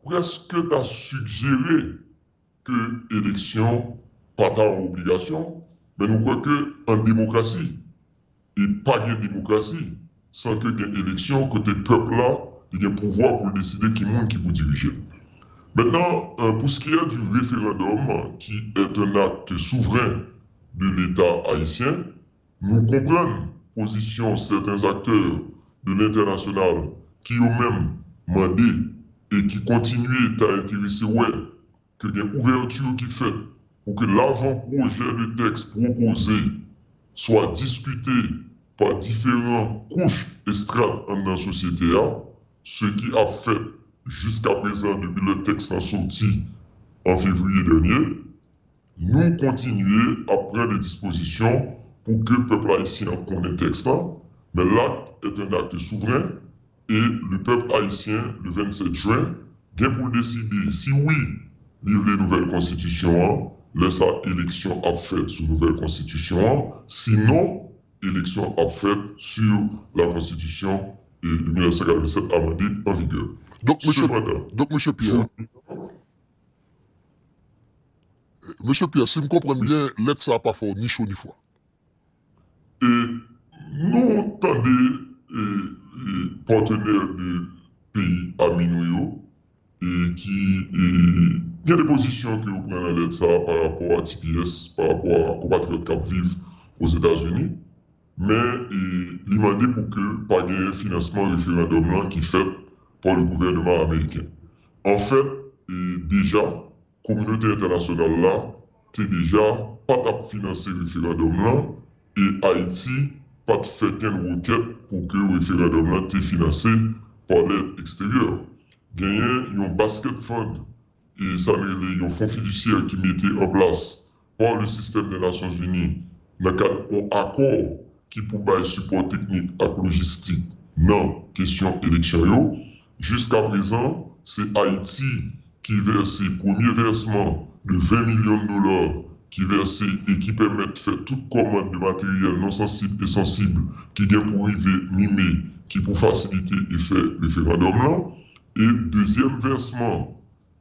prèske ta sigjere ke eleksyon pa ta yon obligasyon, men nou kwè ke an demokrasi, e pa gen demokrasi san ke gen eleksyon kote pèp la li gen pouvwa pou l deside ki moun ki pou dirije l. Maintenant, euh, pour ce qui est du référendum, qui est un acte souverain de l'État haïtien, nou konprann pozisyon sèten aktè de lentènasyonal ki yo menm mande e ki kontinye ta enterese wè ke gen ouvèti ki fèt pou ke lavan pwojè de tèks pwopoze swa diskite pa diferan kouch e strat anndan sosyete a, se ki ap fèt jiskaprezan depi lè tèks lan soti an fevriye dènye, nou kontinye ap pran de dispozisyon pou ke pèp ayisyen an konnen tèks lan, men l'acte est un acte souverain, e le pèp ayisyen, le vennsèt jen, gen pou l deside si wi, li vle nouvèl konstitisyon an, lè sa eleksyon ap fèt sou nouvèl konstitisyon an, sinon, eleksyon ap fèt sou la konstitisyon, e, de mil nèf san katrevennsèt amande an vigè. Donk, mesye, Sepandan, donk, mesye Pierre, mesye Pierre, si m konprann byen, lèt sa a pa fè w ni cho ni fwa. E nou tande, e, e, patenè de peyi ami nou yo, e ki, e, gen de pozisyon ke yo pran nan lèt sa a pa rapò a T P S, pa rapò a konpatriyòt k ap viv Ozetazini, men, e, li mande pou ke pa gen finansman referandòm lan ki fèt pa le gouvèneman ameriken. Anfèt, e, deja, kominote entènasyonal la te deja pa t ap finanse referandòm lan, e Ayiti pa t fè kenn rekèt pou ke referandòm lan te finanse pa lèd eksteryè. Genyen yon basket fund, e sa n rele yon fon fidisyè ki mete an plas pa le sistèm dè Nasyonzini nan kad yon akò ki pou bay sipò teknik ak lojistik nan kesyon eleksyon yo. Jiskaprezan, se Ayiti ki vèse premye vèsman de ven milyon dola ki vèse e ki pèmèt fè tout kòmand de materyèl non sansib e sansib ki gen pou rive mi me ki pou fasilite e fè referandòm lan. E dezyèm vèsman,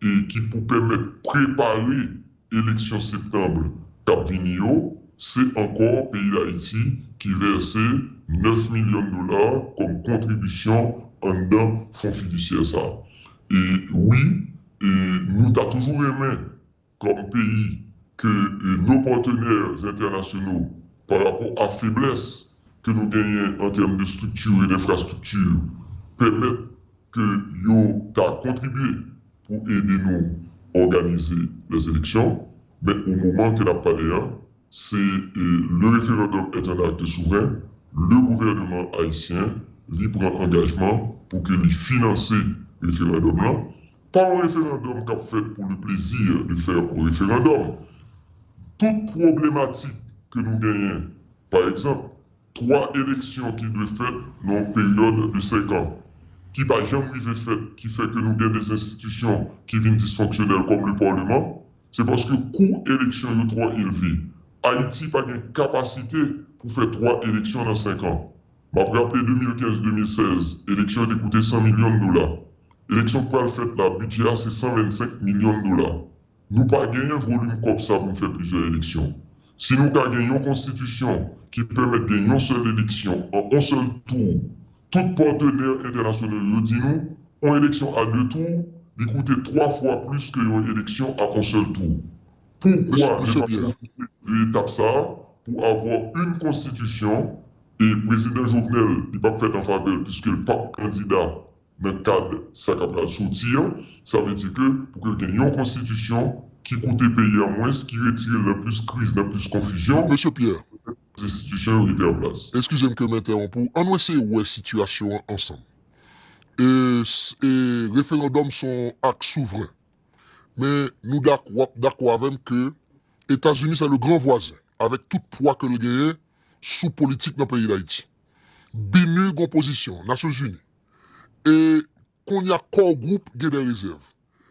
e ki pou pèmèt prepare eleksyon septanm k ap vini yo, se ankò peyi Dayiti ki vèse nèf milyon dola kòm kontribisyon anndan fon fidisyè sa a. E wi, e nou ta toujou renmen, kòm peyi, ke, e, nos partenaires internationaux, pa rapò a feblès ke nou genyen an tèm de estrikti e denfrastrikti, pèmèt ke yo ta kontribye pou ede nou òganize lèzeleksyon, men o moman ke n ap pale a, se, e, le référendum est un acte souverain, le gouvèneman ayisyen li pran angajman pou ke li finanse referandòm lan, pa yon referandòm k ap fèt pour le plaisir de faire un référendum. Tout pwoblematik ke nou genyen, pa egzanp, twa eleksyon ki dwe fèt nan yon peryòd de senk an, ki pa janm rive fèt, ki fè ke nou gen de enstitisyon ki vin disfonksyonèl kòm le Parlement, se paske kou eleksyon yo twò elve. Ayiti pa gen kapasite pou fè twa eleksyon nan senk an. M ap raple de mil kenz de mil sèz, eleksyon yo te koute san milyon dola. Eleksyon k pral fèt la, bidjè a se san vennsenk milyon dola. Nou pa genyen volim kòb sa pou n fè plizyè eleksyon. Si nou ka gen yon konstitisyon ki pèmèt gen yon sèl eleksyon an yon sèl tou, tout patnè entènasyonal yo di nou, yon eleksyon a de tou, li koute twa fwa plis ke yon eleksyon a yon sèl tou. Poukwa ne pa pwofite de etap sa a pou avwa yon konstitisyon e prezidan Jovenel, li p ap fèt an favè l piske l p ap kandida nan kad sa k ap pral soti an, sa vle di ke pou ke gen yon konstitisyon ki koute peyi an mwens, ki retire l nan plis kriz, nan plis konfizyon, Mesye Pierre, enstitisyon yo rete an plas. Eskize m ke m entèwonp ou. Ann eseye wè sitiyasyon an ansanm. E, e, referandòm se yon ak souvren. Men nou dakò, w ap dakò avè m ke Etazini se le gran vwazen, avèk tout pwa ke l genyen sou politik nan peyi Dayiti. BINUH gon pozisyon, Nasyonzini. E kounye a Core Group gen de rezèv.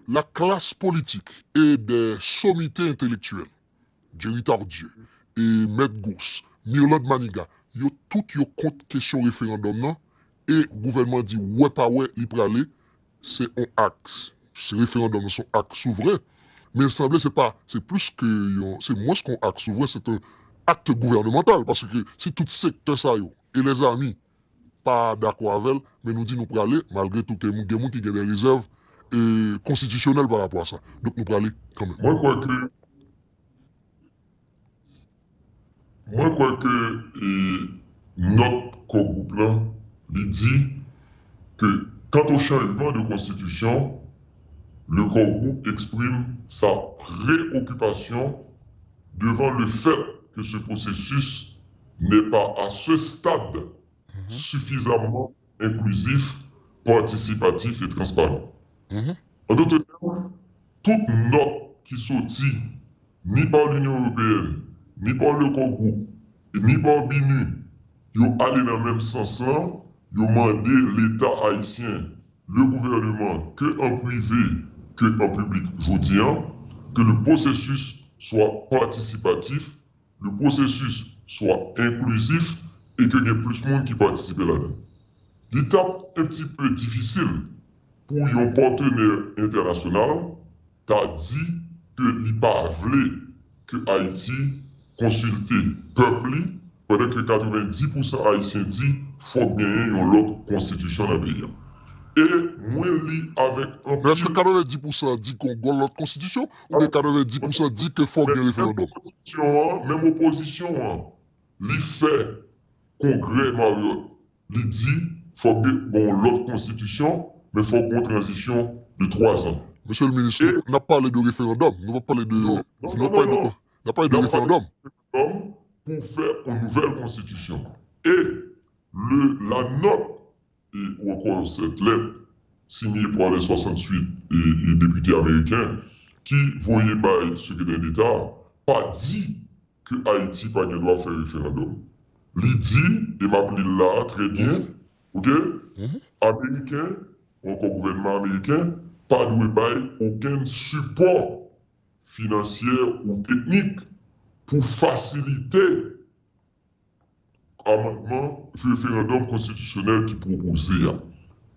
Laklas politik e de somite entelektyèl, Jerry Tardieu, e Mèt Gousse, Mirlande Manigat, yo tout yo kont kesyon referandòm nan, e gouvènman an di wè pa wè li prale, se yon ak, se referandòm nan se yon ak souvren, men sanble se pa, se plis ke yon, se mwens ke yon ak souvren, se yon ak gouvènemantal, paske si tout sektè sa yo, e lèzami, pa dakò avè l, men nou di nou prale, malgre tou ke moun, gen moun ki gen de rezèv e, konstitisyonèl pa rapò a sa. Donk nou prale kanmenm. Mwen kwè ke, mwen kwè ke e, nòt Core Group lan, li di ke quant au changement de constitution, le Core Group exprime sa préoccupation devant le fait que ce processus n'est pas à ce stade suffisamment inclusif, participatif et transparent. En d'autres termes, tout nòt ki soti ni pa Linyon Ewopeyèn, ni pa le Core Group, e ni pa BINUH, yo ale nan menm sans lan, yo mande Leta ayisyen, le gouvèneman, ke an prive, ke an piblik jodi an, ke le processus soit participatif, le processus soit inclusif e ke gen plis moun ki patisipe ladan l. Li t ap un petit peu difisil pou yon patnè entènasyonal ta di ke li pa vle ke Ayiti konsilte pèp li, pandan ke katrevenndis pousan Ayisyen di fòk genyen yon lòt konstitisyon nan peyi a. E mwen li avèk anpil. Men èske katrevenndis pousan di ke yon lòt konstitisyon oubyen katrevenndis pousan di ke fòk gen referandòm? Menm opozisyon an, menm opozisyon an, li fè kongrè Marriott, li di fòk gen yon lòt konstitisyon, men fòk gen yon tranzisyon de twa zan. Mesye le minis, n ap pale de referandòm, nou p ap pale de, nou p ap pale de, n ap pale de referandòm. Pou fè yon nouvèl konstitisyon. E le, la nòt e, ou ankò sèt lèt sinye pa le swasantuit e, e depite ameriken ki voye bay Sekretè Deta pa di ke Ayiti pa gen dwa fè referandòm. Li di, e m ap li l la a trè byen, oke, Ameriken, ou ankò gouvènman ameriken, pa dwe bay okenn sipò finansyè ou teknik pou fasilite amandman referandòm konstitisyonèl ki pwopoze a.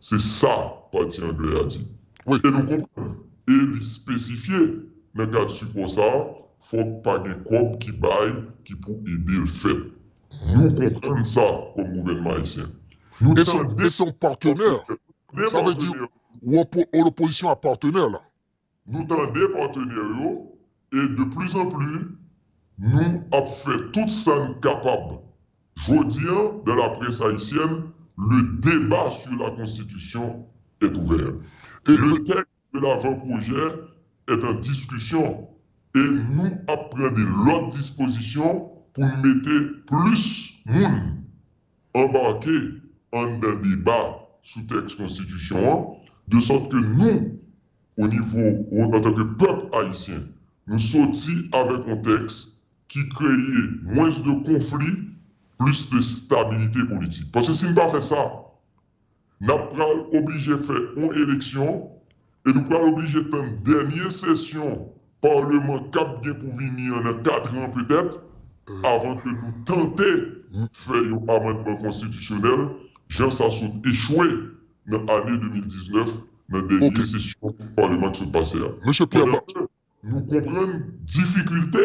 Se sa pati anglè a di. E nou konprann. E li espesifye nan kad sipò sa a, fòk pa gen kòb ki bay, ki pou ede l fèt. Nou konprann sa kòm gouvènman ayisyen. Nou tande. E se yon patnè. Sa vle di, ou an opozisyon a patnè la. Nou tande patnè yo e de plus en plus, nou ap fè tout sa n kapab. Jodi an, dans la presse haïtienne, le débat sur la Constitution est ouvert. Le texte de l'avant-projet est en discussion e nou ap pran de lòt dispozisyon pou n mete plis moun anbake anndan deba sou tèks konstitisyon an, de sòt ke nou, o nivo, o, antanke pèp ayisyen, nou soti avèk yon tèks ki kreye mwens de konfli, plis de stabilite politik. Paske si n pa fè sa, n ap pral oblije fè yon eleksyon e nou pral oblije tann dènye sesyon palman k ap gen pou vini an nan kat an petèt, avan ke nou tante fè yon amandman konstitisyonèl, jan sa sot echwe nan ane de mil diznèf, nan dènye sesyon palman k sot pase a. Mesye Pierre, pandan ke nou konprann difikilte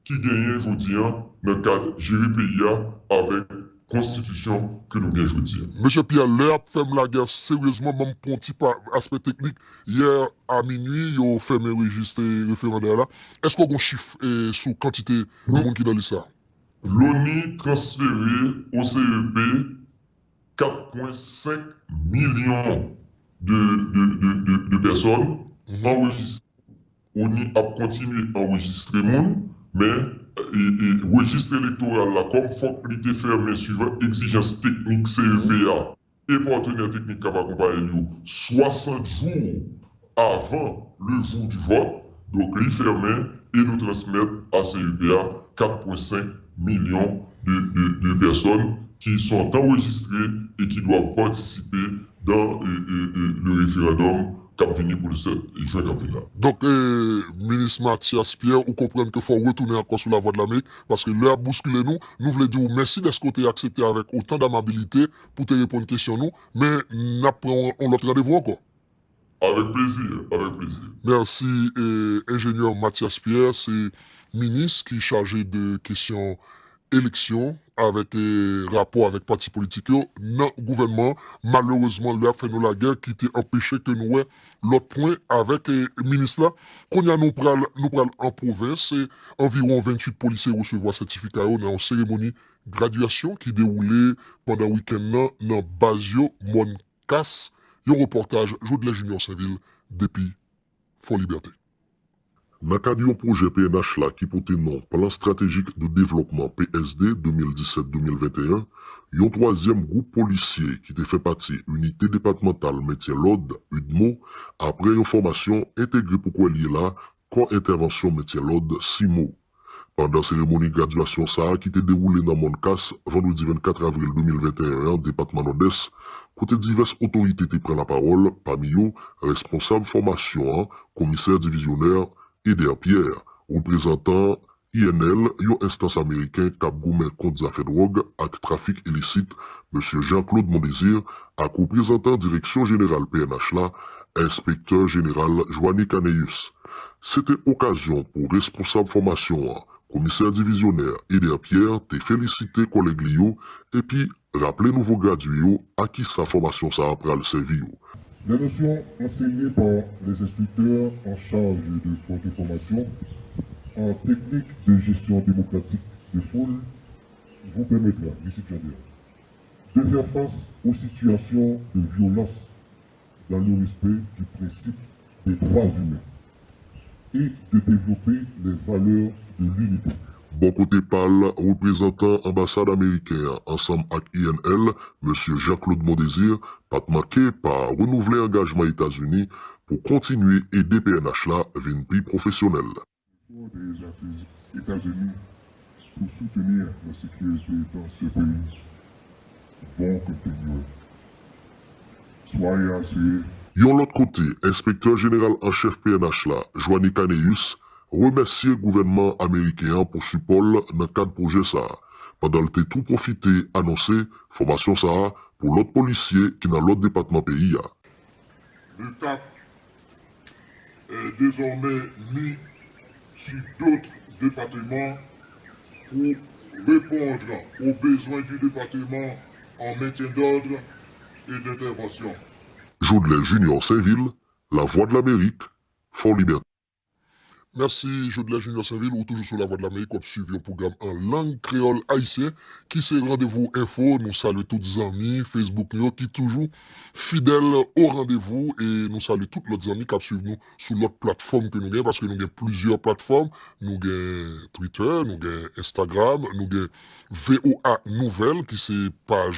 ki genyen jodi a nan kad jere peyi a avèk konstitisyon ke nou gen jodi a. Mesye Pierre, lè y ap fè m lagè seryezman, ban m pran yon ti pa aspè teknik. Yè a minui, yo fèmen rejis referandè a la. Èske w gen yon chif, e, sou kantite moun ki nan lis la? Loni transfere o C E P kat pwen senk milyon de, de, de, de, de pèsòn anrejistre. O N I ap kontinye anrejistre moun, men e, e, rejis elektoral la, kòm fòk li te fèmen swivan egzijans teknik C E P a e patnè teknik k ap akonpaye l yo swasant jou avan le jou di vòt, donk li fèmen e nou transmèt a C E P a kat pwen senk milyon de, de, de pèsòn ki sont enregistrés et qui doivent participer dans, euh, euh, euh, le référendum k ap vini pou le sèt jen k ap vini la. Donk, e, minis Mathias Pierre, ou konprann ke fò w retounen ankò sou Lavwadlamerik, paske lè ap bouskile nou, nou vle di w mèsi dèske w te aksepte avèk otan damabilite pou te reponn kesyon nou, men n ap pran yon, yon lòt randevou ankò. Avèk plezi, avèk plezi. Mèsi, e, enjenyè Mathias Pierre, se minis ki chaje de kesyon eleksyon avèk, e, rapò avèk pati politik yo nan gouvènman an. Malerezman, lè ap fè nou lagè ki te anpeche ke nou wè lòt pwen avèk, e, minis la. Kounye a nou pral, nou pral an pwovens, e, anviwon venntuit polisye resevwa sètifika yo nan yon seremoni gradyasyon ki dewoule pandan wikenn nan nan baz yo Mòn Kas, yon repòtaj Jodlè Junior Sainvil depi Fò Libète. Nan kad yon pwojè P N H la ki pote non Plan Stratégique de Développement, P S D, de mil disèt de mil venteyen, yon twazyèm gwoup polisye ki te fè pati Inite Depatmantal Mentyen Lòd, udmo, apre yon fòmasyon entegre pou kwè l ye la, Kò Entèvansyon Mentyen Lòd, simo. Pandan seremoni gradyasyon sa a ki te dewoule nan Mòn Kas, vandredi vennkat avril de mil venteyen an, depatman Nòdès, kote divès otorite te pran lapawòl, pami yo, responsab fòmasyon an, komisè divizyonè Eder Pierre, reprezantan I N L, yon enstans ameriken k ap goumen kont zafè dwòg ak trafik ilisit, mesye Jean Claude Mondésir, ak reprezantan Direksyon Jeneral P N H la, Enspektè Jeneral Joanny Canéus. Se te okazyon pou responsab fòmasyon an, komisè divizyonè Eder Pierre te felisite kòlèg li yo epi raple nouvo gradye yo a kisa fòmasyon sa a pral sèvi yo. Les notions enseignées par les instructeurs en charge de votre formation en technique de gestion démocratique de foule vous permettra, récipiendaire, de faire face aux situations de violence dans le respect du principe des droits humains et de développer les valeurs de l'unité. Bò kote pa l, reprezantan anbasad ameriken an ansanm ak I N L, mesye Jean Claude Mondésir, pa t manke pa renouvle angajman Etazini pou kontinye ede P N H la vin pi pwofesyonèl. Efforts des États-Unis pour soutenir la sécurité dans ce pays vont continuer. Soyez assurés. Yon lòt kote, Enspektè Jeneral an Chèf P N H la, Joanny Canéus, remèsye gouvènman ameriken an pou sipò l nan kad pwojè sa a, pandan l te tou pwofite anonse fòmasyon sa a pou lòt polisye ki nan lòt depatman peyi a. Le cap est désormais mis sur d'autres départements pour répondre aux besoins du département en maintien d'ordre et d'intervention. Jodlè Junior Sainvil, Lavwadlamerik, Fò Libète. Mèsi, Jodlè Junior Sainvil, ou toujou sou Lavwadlamerik, w ap swiv yon pwogram an lang kreyòl ayisyen, ki se Randevou Enfo. Nou salye tout zanmi Facebook nou yo ki toujou fidèl o randevou, e nou salye tout lòt zanmi k ap swiv nou sou lòt platfòm ke nou gen, paske nou gen plizyè platfòm, nou gen Twitter, nou gen Instagram, nou gen V O A Nouvèl, ki se paj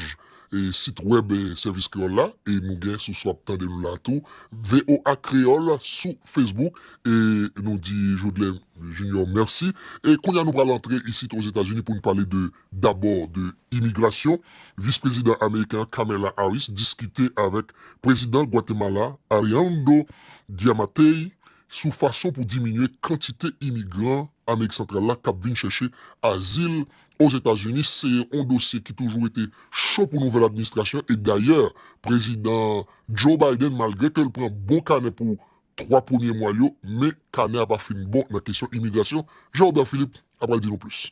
e, sit wèb, e, Sèvis Kreyòl la, e nou gen sou sa w ap tande nou la tou, V O A Kreyòl sou Facebook, e nou di Jodlè Junior mèsi. E kounye a nou pral antre isit Ozetazini pou n pale de, dabò de imigrasyon. Vis prezidan ameriken an Kamala Harris diskite avèk prezidan Gwatemala Alejandro Giammattei sou fason pou diminye kantite imigran Amerik Santral la k ap vin chèche azil Ozetazini. Se yon dosye ki toujou rete cho pou nouvèl administrasyon. E dayè, prezidan Joe Biden, malgre ke l pran bon kanè pou twa premye mwa l yo, men kanè a pa fin bon nan kesyon imigrasyon. Jean Robert Philippe ap pral di nou plis.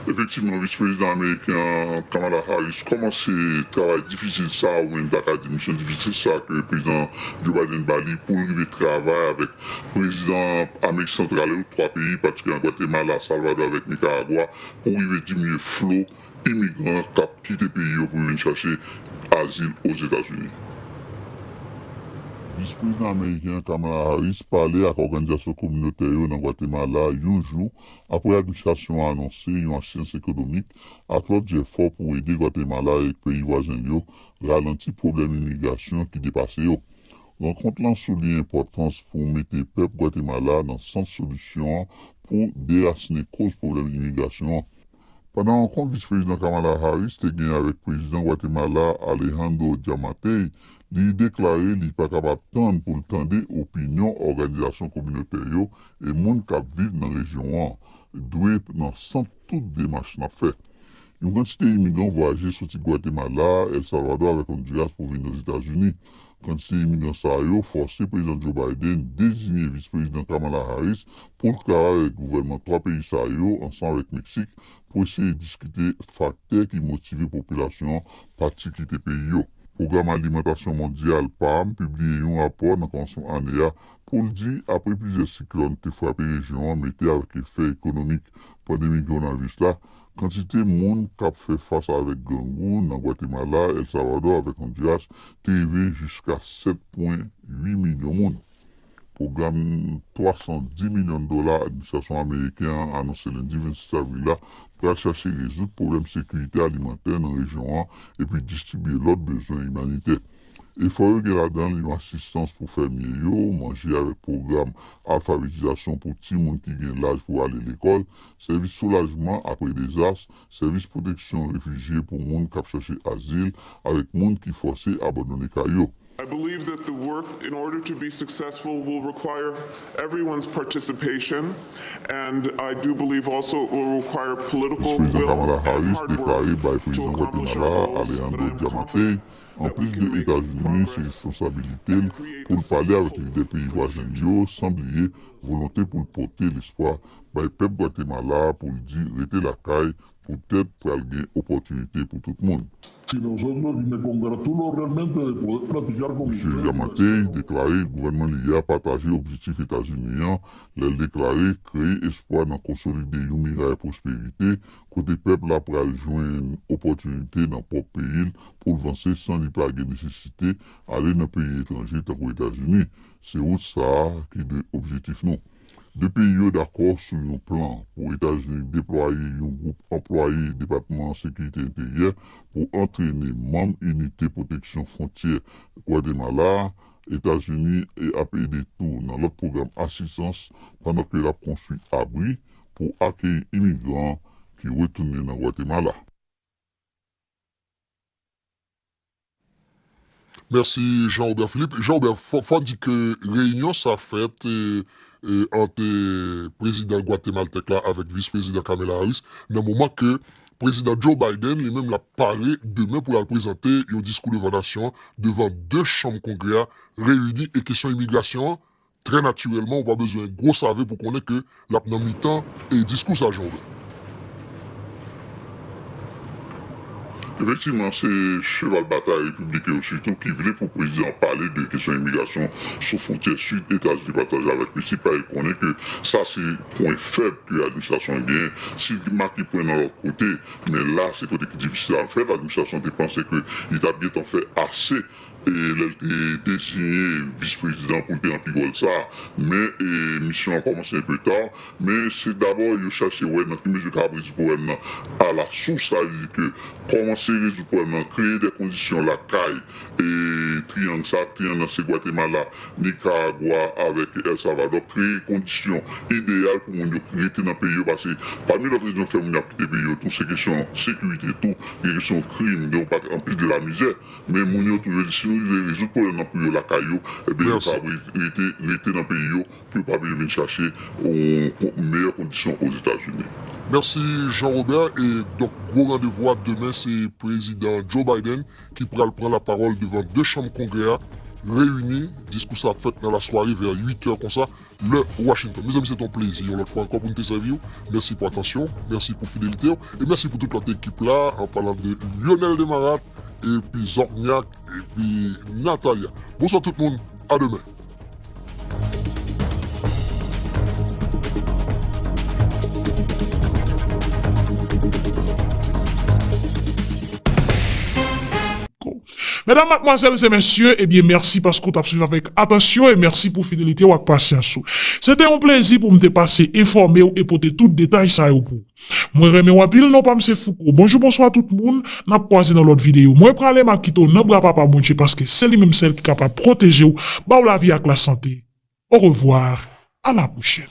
Efektivman, vis prezidan ameriken an, Kamala Harris, kòmanse travay difisil sa, oubyen ta ka di misyon difisil sa ke prezidan Joe Biden ba li pou l rive travay avèk prezidan Amerik Santral yo, twa peyi, patikilyèman Gwatemala, Salvadò avèk Nikaragwa, pou rive diminye flo imigran k ap kite peyi yo pou vin chache azil Ozetazini. Vis prezidan ameriken an Kamala Harris pale ak òganizasyon kominotè yo nan Gwatemala yon jou apre administrasyon an anonse yon asistans ekonomik ak lòt jefò pou ede Gwatemala ak peyi vwazen l yo ralanti pwoblèm imigrasyon ki depase yo. Rankont lan souliye enpòtans pou mete pèp Gwatemala nan sant solisyon an pou derasinen koz pwoblèm imigrasyon an. Pandan rankont vis prezidan Kamala Harris te gen avèk prezidan Gwatemala Alejandro Giammattei, li deklare li pa kapab tann pou l tande opinyon òganizasyon kominotè yo e moun k ap viv nan rejyon an dwe nan sant tout demach n ap fè. Yon kantite imigran vwayaje soti Gwatemala, El Salvador avèk Honduras pou vin Ozetazini. Kantite imigran sa yo fòse prezidan Joe Biden deziye vis prezidan Kamala Harris pou l travay avèk gouvènman twa peyi sa yo ansanm avèk Meksik pou eseye diskite faktè ki motive popilasyon an pati kite peyi yo. Pwogram Alimantasyon Mondyal, pam, pibliye yon rapò nan kòmansman ane a pou l di, apre plizyè siklòn te frape rejyon an, mete avèk efè ekonomik pandemi kowonaviris la, kantite moun k ap fè fas avèk grangou nan Gwatemala, El Salvador avèk Honduras te rive jiska sèt pwen uit milyon moun. Pwogram twa san di milyon dola administrasyon ameriken an anonse lendi vennsis avril la pral chache rezoud pwoblèm sekirite alimantè nan rejyon an epi distribye lòt bezwen imanitè. Efò yo gen ladan l yon asistans pou fèmye yo, manje avèk pwogram alfabetizasyon pou timoun ki gen laj pou ale lekòl, sèvis soulajman apre dezas, sèvis pwoteksyon refijye pou moun k ap chache azil, avèk moun ki fòse abandone kay yo. I believe that the work, in order to be successful, will require everyone's participation, and I do believe also it will require political will and hard work to accomplish our goals, but I am confident that we can make it. Anplis de Etazini, se responsabilite l pou l pale avèk lidè peyi vwazen l yo, san bliye volonte pou l pote lespwa bay pèp Gwatemala pou l di rete lakay, poutèt pral gen opòtinite pou tout moun. Si nosotros y me congratulo realmente de poder platicar con ustedes. Mesye Giammattei deklare gouvènman li a pataje objektif Etazini an lè l deklare kreye espwa nan konsolide yon miray pwosperite kote pèp la pral jwenn opòtinite nan pwòp peyi l pou l vanse san li pa gen nesesite ale nan peyi etranje tankou Etazini. Se wout sa a ki de objektif nou. De peyi yo dakò sou yon plan pou Etazini deplwaye yon gwoup anplwaye Depatman Sekirite Enteryè pou antrene manm Inite Pwoteksyon Fwontyè Gwatemala a. Etazini ap ede tou nan lòt pwogram asistans pandan ke l ap konstwi abri pou akeyi imigran ki retounen nan Gwatemala. Mèsi Jean Robert Philippe. Jean Robert, fò, fò di ke reyinyon sa fèt, e, e, ant, e, prezidan gwatemaltèk la avèk vis prezidan Kamala Harris, nan moman ke prezidan Joe Biden, li menm, l ap pare demen pou l al prezante yon diskou devan nasyon an, devan de chanm Kongrè a reyini, e kesyon imigrasyon an, trè natirèlman, ou pa bezwen gwo save pou konnen ke l ap nan mitan, e, diskou sa, Jean Robert. Efektivman, se cheval batay repibliken yo sitou ki vle pou prezidan pale de kesyon imigrasyon sou fwontyè sid Etazini pataje avèk Meksik, paske l konnen ke sa se pwen fèb ke administrasyon an genyen. Si l make pwen nan lòt kote, men la, se kote ki difisil a fèt, administrasyon an te panse ke li t ap gentan fè ase e lè l te deziye vis prezidan pou l te ranpli wòl sa a. Men e, misyon an kòmanse enpe ta, men se dabò yo chache wè nan ki mezi yo kapab rezoud pwoblèm nan alasous, sa vle di ke kòmanse rezoud pwoblèm nan, kreye de kondisyon lakay e triyang sa, triyang nan se Gwatemala, Nikaragwa avèk El Salvador, kreye kondisyon ideyal pou moun yo rete nan peyi yo, paske pami lòt rezon fè moun yo ap kite peyi yo tou, se kesyon sekirite tou, gen kesyon krim, gen yon pakèt anpil de la mizè. Men moun yo tou, yo di, si nou rive rezoud pwoblèm nan pou yo lakay yo, ebyen, yo kapab re- rete, rete nan peyi yo, pou yo pa bezwen vin chache yon ko- meyè kondisyon Ozetazini. Mèsi Jean Robert. E donk, gwo randevou a demen, se prezidan Joe Biden ki pral pran lapawòl devan de chanm Kongrè a reyini. Diskou sa ap fèt nan lasware vè uit è konsa, lè Washington. Mezanmi, se te yon plezi yon lòt fwa ankò pou n te sèvi w. Mèsi pou atansyon w, mèsi pou fidelite w, e mèsi pou tout lòt ekip la, an palan de Lionel Desmarattes, epi Zòknyak, epi Natalia. Bonswa tout moun, a demen. Medam, madmwazèl e mesye, ebyen, mèsi paske w t ap swiv avèk atansyon e mèsi pou fidelite w ak pasyans ou. Se te yon plezi pou m te pase enfòme w e pote tout detay sa yo pou ou. Mwen renmen w anpil, non pa m se Fouco. Bonjou, bonswa tout moun, n ap kwaze nan lòt videyo. Mwen prale, m ap kite w nan bra Papa Bondye paske se li menm sèl ki kapab pwoteje w, ba w lavi ak lasante. Orevwa, a la pwochèn.